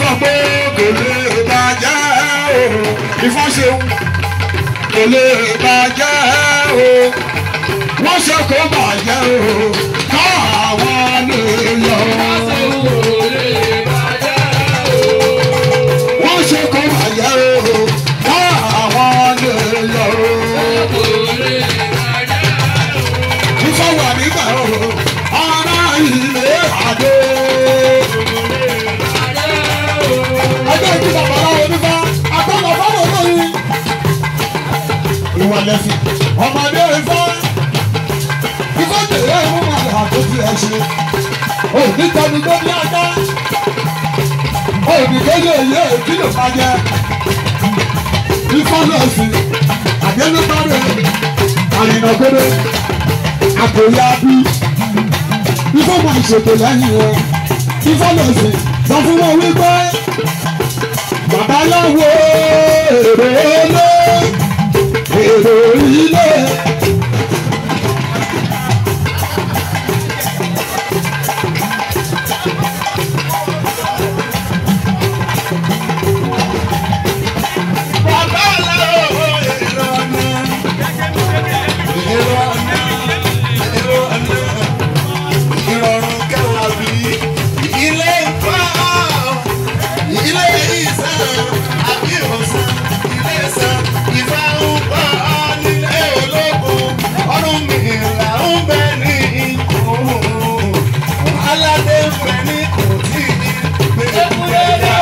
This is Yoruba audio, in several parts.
sọ pé kò lè bàjẹ́ o. Ifá ṣeun kò lè bàjẹ́ o. Wọ́n ṣe kó bàjẹ́ o. Káwọn lè yọ. Wọ́n ṣe kó bàjẹ́ o. Káwọn lè yọ. Ifá wà nígbà o. Ará ilé àdó. Ẹgbẹ́ ìdí babaláwo onífá àtọ́nà fáwọn olóyin. Ìwà lẹ́sìn ọmọdé ifá. Ifá tẹ̀lé mú màlẹ̀ àtúntì ẹ̀ ṣe. Òní tẹnu tó bí ajá. Òní tó yẹ ìyé kí ló máa jẹ. Ifá lẹ́sìn àdénúbárẹ̀ àrìnàgbére àkòyà bí. Ifá máa ṣètò lẹ́yìn ẹ̀. Ifá lẹ́sìn sọ fún wọn wípé babaláwo èrò ilé èrò ilé. Babaláwo èrò ọ̀nà èrò ọ̀nà èrò ọ̀nà ìrọ̀rùn kẹwàá bí ilé ìfọ́ ilé ìsàn àbí ọ̀sán ilé ìsàn ìfà ń bọ̀ nílé ológun ọdún mìíràn ń bẹ ní ikùn aládé ń bẹ ní kò tí ì gbé ẹ̀dá.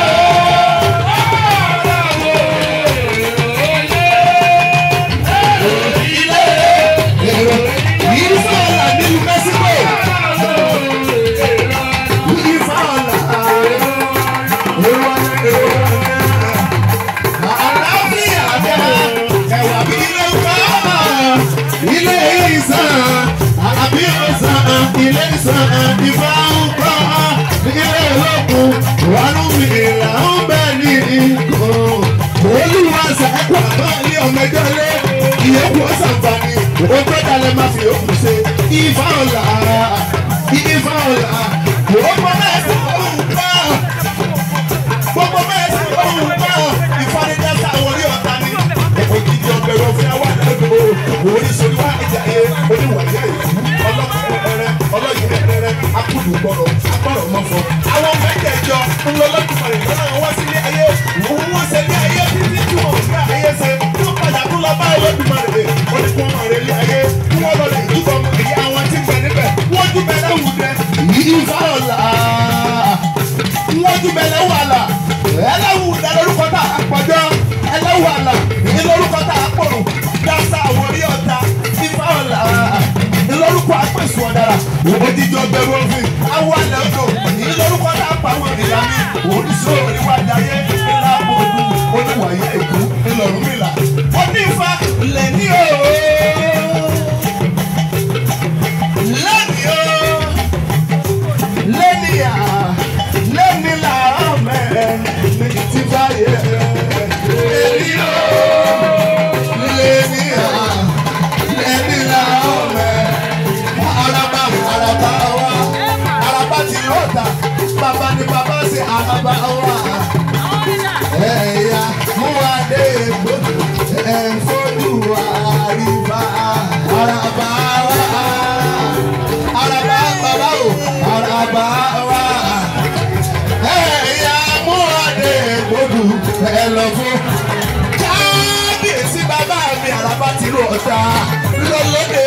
Ilé èrò Ifá ọ̀la nílùú Mẹ́síkò. Ifá ọ̀la èrò èrò àlàáfíà bẹ́ẹ̀ ẹ̀wà bí ilé ń kọ́ ilé ìsàn àbí ọ̀sán ilé ìsàn Ifá ń kọ́ ilé olókun wàánú ìlà ń bẹ ní ikùn. Olúwa ṣàkóso àbá ilé ọmọ ẹjọ́ lé ìyókù ọ̀sánfààní òun tó dalẹ̀ máa fi yòókù ṣe. Ifá ọ̀la Ifá ọ̀la gbogbo mẹ́sàn òun gbọ́ gbogbo mẹ́sàn òun gbọ́ ìfanidẹ́sà wọlé ọ̀tá ni. Òjijì ọ̀bẹ̀rẹ̀ òfin àwọn àdàgbò oríṣiríṣi wá ìjà yẹ oníwàyà ìlú ọlọ́kùnrin rẹ̀ ọlọ́yìn rẹ̀ akúlù gbọ́rọ̀ agbọ́rọ̀ mọ́fọ́. Àwọn mẹ́jẹ̀ẹ̀jọ ńlọlọ́dúnmọ̀rẹ̀ lọ́nà wọn sílé ayé òun wọ́n ṣe ní ayé títí tí wọn ò gbé ayé ṣe tí wọ́n padà kú lọ bá Olódùmarè ó ní kí wọ́n máa relé ayé kí wọ́n lọ lè túbọ̀ mọ èyí àwọn tí ń bẹ níbẹ̀ wọ́n júbẹ̀ lẹ́wùdẹ Ifá ọ̀la wọ́n júbẹ̀ lẹ́wù àlà ẹlẹ́wùdẹ lórúkọ tá a pọ̀jọ́ ẹlẹ́wù àlà ní lórúkọ tá a pọ̀rùn dáṣà àwòrí ọ̀tá Ifá ọ̀la ní lórúkọ apẹ̀sùn ọ̀dàrà òjijì ọgbẹ̀rún òfin awọ alẹ́ odò ní lórúkọ tá a pa àwọn ènìyàn mi oníṣòwò oníwájú ayé ńlá ọdún oníwàyé èkó ńlọrọmìlà onífà lẹ́ni o lẹ́ni o lẹ́ni à lẹ́ni làárọ̀ mẹ́rin ní ti báyé lẹ́ni o lẹ́ni à lẹ́ni làárọ̀ mẹ́rin araba araba wa araba ti lọ́ta bàbá ni bàbá ṣe araba wa ẹ̀yà mú wa dé gbòdò ẹ̀fọ́jú àríwá araba wa araba bàbá o araba wa ẹ̀yà mú wa dé gbòdò ẹ̀ lọ fún kábíyèsí bàbá mi araba ti lọ́ta lọ́lọ́dẹ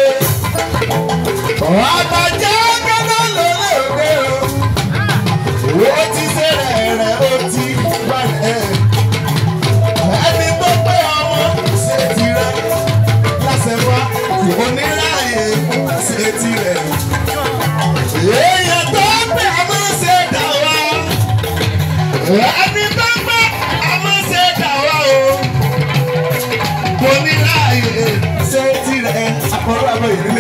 àbàjẹ́ gbọ́dọ̀ lọ́lọ́dẹ o ó ti ṣe rẹ̀ rẹ̀ ó ti balẹ̀. Ẹni tó pé ọmọ ṣe tirẹ̀ lásẹ̀ wá oníráyè ṣe tirẹ̀. Èèyàn tó pé ọmọ ṣe dà wá. Ẹni tó pé ọmọ ṣe dà wá o. Oníráyè ṣe tirẹ̀. Akọ̀rọ̀ àbọ̀ ìrìnlẹ̀.